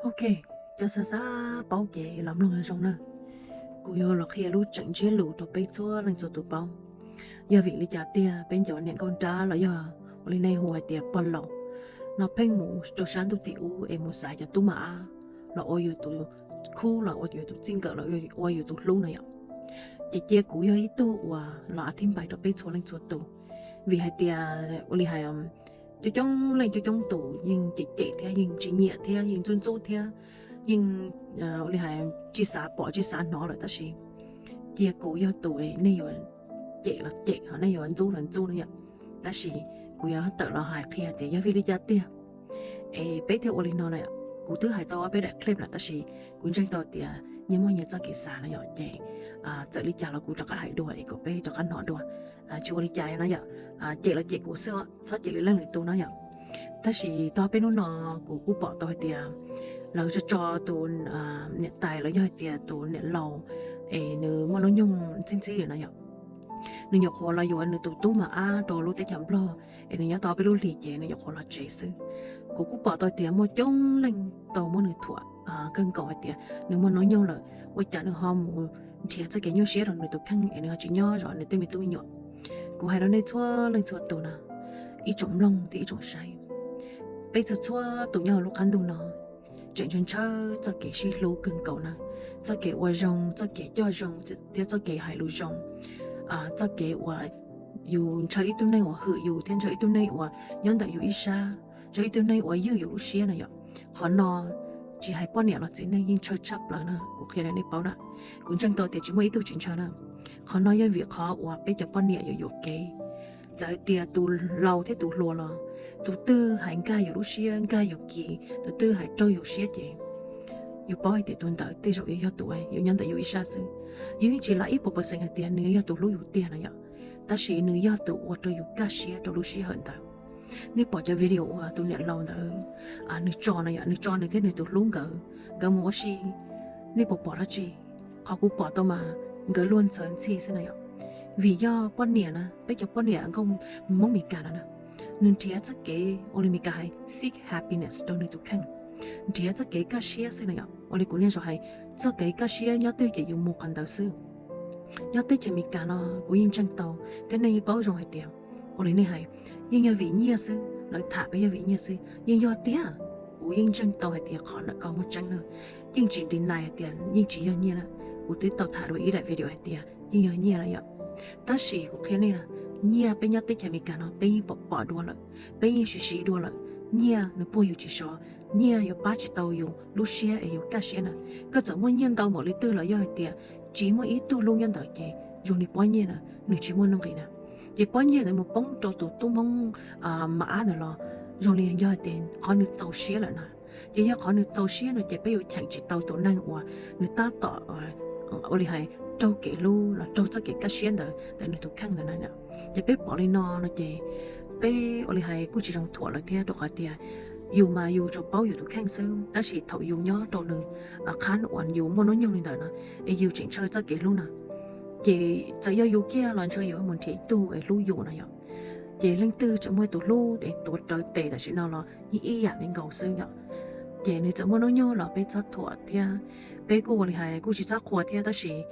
Ok, cov xav xav paub ces los mloog zoo na. Kuv yuav los qhia lub tseem ntsiab lus rau peb txhua leej txhua tus paub. Yog vim li cas tiag peb cov niam nkauj nrab los yog ua li nej hu hais tias pog laus no pheej mus rau sab ntuj tim ub es mus xaiv cov tub mab ab los ua yus tus khub, los ua yus tus txij nkawm, los ua yus tus hlub no yom? Ces cia kuv yog ib tug uas los a thib npais rau peb txhua leej txhua tus, vim hais tias ua li hais coob coob leej coob coob tus yeej cem cem thiab yeej tsis nyiam thiab yeej ntxub ntxub thiab yeej ua li hais tsis xav pom tsis xav hnov lawm, tab sis cia kuv yog tus nej yuav cem los cem, ho nej yuav ntxub los ntxub no yom. Tab sis kuv yuav tawm los hais qhia tias yog vim li cas tiag es peb thiaj ua li no na. Kuv twb hais tau ob peb daim clip lawm, tab sis kuv ntseeg tau tias nyias muaj nyias txoj kev xav no yom, ces txawm li cas los kuv rov qab hais dua es kom peb rov qab hnov dua. Tsis ua li cas li no yom, cem los cem kuv xwb, txhob cem li leej lwm tus no yom. Tab sis tau peb hnub no kuv kuj pom tau hais tias lawv tso tso tus niam tais los yog hais tias tus niam laus es nws muaj hnub nyoog ntxhib ntxhib li no yom, nws nyuam qhuav los yuav nws tus tub mab ab rau lub teb chaws Nplog es nws nyob tau peb lub hlis ces nws nyuam qhuav los tsev xwb. Kuv kuj pom tau tias muaj coob leej tau muab nws thuam kawg nkaus hais tias nws muaj hnub nyoog lawm, ua cas nws ho mus nrhiav txoj kev nyuaj siab rau nws tus kheej es nws ho tsis nyob zov nws tej me tub me nyuam. Kuv hais rau nej txhua leej txhua tus na, ib tsoom mloog thiab ib tsoom saib, peb txhua txhua tus nyob hauv lub qab ntuj no tseem ntshaw ntshaw txoj kev sib hlub kawg nkaus na, txoj kev ua zoo, txoj kev coj zoo thiab txoj kev hais lus zoo, txoj kev uas yus ntshaw ib tug neeg uas hwm yus thiab ntshaw ib tug neeg uas nyob ntawm yus ib sab, ntshaw ib tug neeg uas ywj yus lub siab na yom. Qhov no tsis hais poj niam los txiv neej yeej ntshaw tshaj plaws na, kuv qhia rau nej paub na. Kuv ntseeg tau tias tsis muaj ib tug tsis ntshaw na. Qhov no yog vim qhov uas peb cov poj niam yuav yuam kev, txawm tias tus laus thiab tus hluas los tus twg hais nkag yus lub siab nkag yus kis, tus twg hais raug yus siab ces yus paub hais tias tus ntawd tej zaum yuav yog tus uas yuav nyob ntawm yus ib sab xwb. Yus yeej tsis lav ib puas percent hais tias nws yog tus hlub yus tiag no yom, tab sis nws yog tus ua rau yus kaj siab rau lub sij hawm ntawd. Nej pom cov video uas tus niam laus ntawd nws tso no yom, nws tso nws thiab nws tus hlub nkawd, nkawd mus ua si, nej puas pom dab tsi? Qhov kuv pom tau mas nkawd luag ntxhawv ntxhi xwb na yom. Vim yog poj niam na, peb cov poj niam nkauj Hmoob Mes Kas no na, nws nrhiav txoj kev ua li Mes Kas hais seek happiness rau nws tus kheej, nrhiav txoj kev kaj siab xwb na yom. Ua li kuv niaj zaus hais, txoj kev kaj siab nyob twg ces yus mus qhov ntawd xwb. Nyob teb chaws Amelikas no kuv yeej ntseeg tau thiab nej yeej paub zoo hais tias ua li nej hais, yeej yog vim nyiaj xwb, lawv tham peb yog vim nyiaj xwb, yeej yog tiag. Kuv yeej ntseeg tau hais tias qhov ntawd ko muaj tseeb na, yeej tsis deny hais tias yeej tsis yog nyiaj na. Kuv twb tau tham dua ib daim video hais tias yeej yog nyiaj na yom. Tab sis kuv qhia nej na, nyiaj peb nyob teb chaws Amelikas no peb yeej pom pom dua lawm, peb yeej siv siv dua lawm. Nyiaj nws puag yus tsis sov, nyiaj yuav pab tsis tau yus lub siab es yus kaj siab na. Koj txawm muaj nyiaj ntau npaum li twg los yog hais tias tsis muaj ib tug hlub nyob ntawd ces zoo li pob nyiaj na, nws tsis muaj nuj nqis na. Ces pob nyiaj ntawd mus poob rau tus tub Hmoob Mes Kas ntawd los zoo li yog hais tias qhov nws txaus siab lawm na. Ces yog qhov nws txaus siab no ces peb yuav cheem tsis tau tus neeg uas nws tab tom ua li hais raug kev hlub los raug txoj kev kaj siab ntawd ntawm nws tus kheej ntawd na. Ces peb pom li no no ces peb ua li hais kuj tsis zoo thuam lawv thiab, rau qhov tias yus mas yus tsuas paub yus tus kheej xwb, tab sis thaum yus nyob rau nws qhab uas yus muaj hnub nyoog li ntawd no, es yus tseem ntshaw txoj kev hlub no, ces txawm yog yus kiag los ntshe yus mus nrhiav ib tug es hlub yus no yom. Ces leej twg tseem muaj tus hlub es tuav rawv tes tam sim no los yeej ib yam li nkaus xwb yom. Ces nws txawm muaj hnub nyoog los peb txhob thuam thiab, peb kuj ua li hais kuj tsis txhob qhuas thiab, tab sis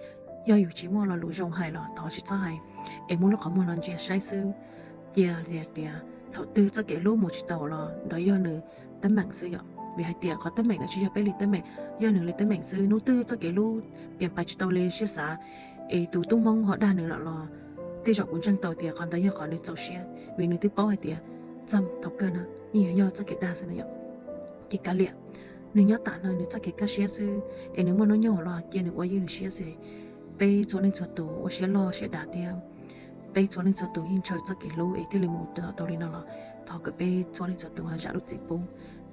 yog yus tsis muaj lo lus zoo hais los thov tsis txhob hais, es muab lub qhov muag no ntsia saib xwb. Cia li hais tias thaum twg txoj kev hlub mus tsis tau los ntawd yog nws teeb meem xwb yom, vim hais tias qhov teeb meem ntawd tsis yog peb li teeb meem, yog nws li teeb meem xwb. Hnub twg txoj kev hlub piam pais tsis tau li siab xav, es tus tub Hmoob ho dag nws lawm los tej zaum kuv ntseeg tau tias qhov ntawd yog qhov nws txaus siab, vim nws twb paub hais tias txog thaum kawg no yeej yuav yog txoj kev dag xwb na yom. Ces kav liam, nws nyob tam no nws txoj kev kaj siab xwb, es nws muaj hnub nyoog los cia nws ua ywj nws siab xwb. Peb txhua leej txhua tus ua siab loj siab dav thiab, peb txhua leej txhua tus yeej ntshaw txoj kev hlub es thiaj li mus tau li no los thov kom peb txhua leej txhua tus zam lub txim pub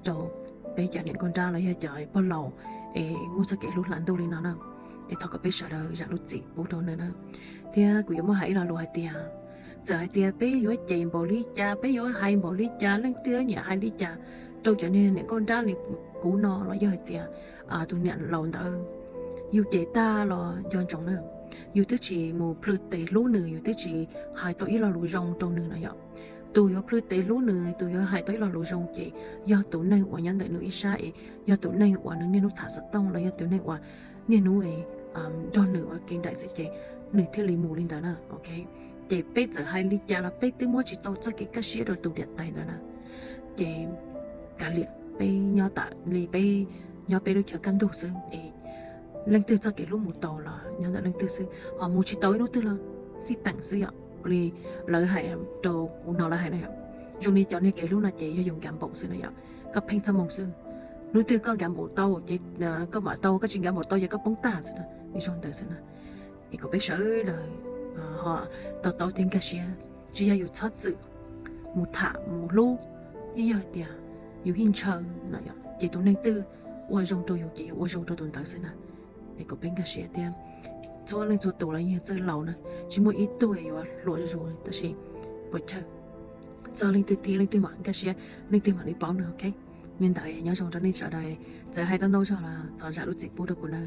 rau peb cov niam nkauj nrab los yog cov pog laus es muaj txoj kev hlub hla ntuj li no na. Es thov kom peb sawv daws zam lub txim pub rau nws na. Thiab kuv yuav muab hais ib lo lus hais tias, txawm hais tias peb yuav cem npaum li cas, peb yuav hais npaum li cas, leej twg nyiam hais li cas rau cov niag niam nkauj nrab li kuv no los yog hais tias tus niam laus ntawd, yus cem tag los nco ntsoov na, yus twb tsis mus plhws tes hlub nws, yus twb tsis hais tau ib lo lus zoo rau nws no yom. tus yuav plhws tes hlub nws, tus yuav hais tau ib lo lus zoo ces yog tus neeg uas nyob ntawm nws ib sab es yog tus neeg uas nws niaj hnub tham xov tooj los yog tus neeg uas niaj hnub nrog nws ua ke nraim xwb ces nws thiaj li mus li ntawd na, ok. Ces peb txawm hais li cas los peb twb muab tsis tau txoj kev kaj siab rau tus niam tais ntawd na. Ces kav liam, peb nyob tas li peb nyob peb lub chaw kaj ntug xwb es leej twg txoj kev hlub mus tau los nyob ntawm leej twg xwb, ho mus tsis tau ib hnub twg los xij peem xwb yom. Li lawv hais rau kuv hnov lawv hais na yom, zoo li cov niag kev hlub no ces yog yus nkag npaum xwb na yom, koj pheej txoj moo xwb. Hnub twg koj nkag npaum tau ces koj mam tau, koj tsis nkag npaum tau ces koj poob tag xwb na, zoo ntawd xwb na. Es kom peb sawv daws ho to taub thiab nkag siab, tsis yog yus txhob txwm mus tham mus hlub, yeej yog tias yus yeej ntshaw no yom, ces tus neeg twg ua zoo rau yus ces yus ua zoo rau tus ntawd xwb na. Es kom peb nkag siab thiab, txhua leej txhua tus los yeej yog txawj laus na, tsis muaj ib tug yuav hluas zuj zus, tab sis puas chawj, txog leej twg tiag leej twg mam nkag siab, leej twg mam li paub na, ok. Li ntawd nyob zoo rau nej sawv daws, txawm hais tau ntau zog los thov zam lub txim pub rau kuv na.